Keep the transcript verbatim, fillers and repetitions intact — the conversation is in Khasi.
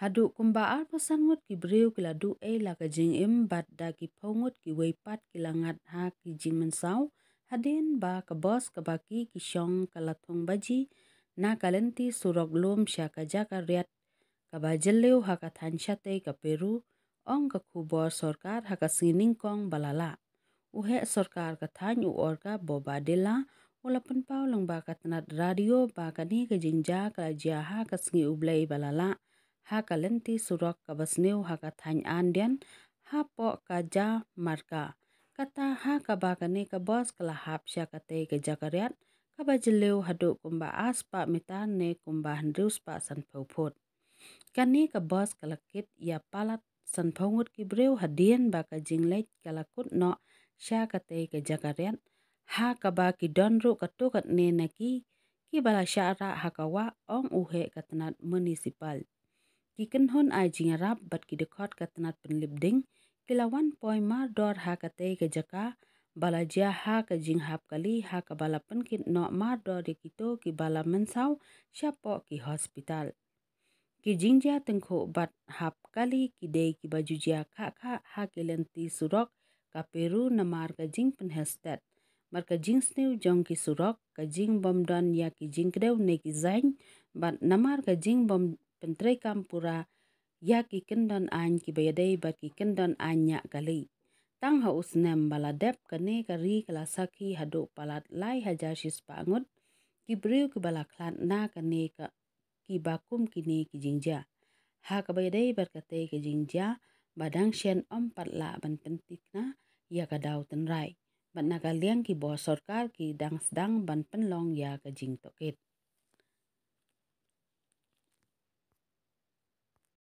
Haduh kumba arphew san ngut ki briew ki la duh ei la ka jingim bad da ki phew ngut kiwei pat ki la ngat ha ki jingmynsaw hadien ba ka bos kaba ki ki shong ka la thung baji na ka lynti surok lum sha ka jaka riat kaba jylliew ha ka thaiñ shatei ka Peru, ong ka khubor sorkar ha ka sngi nyngkong ba la lah. U heh sorkar ka thaiñ u Orca Bobadilla u la pynpaw lyngba ka tnat radio ba kane ka jingjia ka la jia ha ka sngi U Blei ba la lah ha ka lynti surok kaba sniew ha ka thaiñ Andean hapoh ka Cajamarca. Kata ha kaba kane ka bos ka la hap sha katei ka jaka riat kaba jylliew haduh kumba arspah mitar ne kumba hynriew spah sanphew phut. Kane ka bos ka la kit ïa palat sanphew ngut ki briew hadien ba ka jingleit ka la kut noh sha katei ka jaka riat ha kaba ki don ruh katto katne na ki kiba la shah rah ha ka wah, ong u heh ka tnat municipal. Ki kynhun ai jingïarap bad ki dkhot ka tnat pynlip ding ki la wan poi mardor ha katei ka jaka ba la jia ha ka jinghap kali ha kaba la pynkit noh mardor ïa kito kiba la mynsaw shapoh ki hospital. Ki jingjia tyngkhuh bad hap kali ki dei kiba ju jia khah khah ha ki lynti surok ka Peru namar ka jingpynheh stet bad ka jingsniew jong ki surok, ka jingbym don ïa ki jingkdew ne ki jaiñ bad namar ka jingbym pyntreikam pura ïa ki kyndon aiñ kiba ïadei bad ki kyndon aiñ ñiah kali. Tang ha u snem ba la dep kane ka ri ka la sakhi haduh palat lai hajar shispah ngut ki briew kiba la khlad na kane ka kiba kum kine ki jingjia. Ha kaba ïadei bad katei ka jingjia ba dang shen ym pat lah ban pyntikna ïa ka daw tynrai bad na ka liang ki bor sorkar ki dang sdang ban pynlong ïa ka jingtohkit.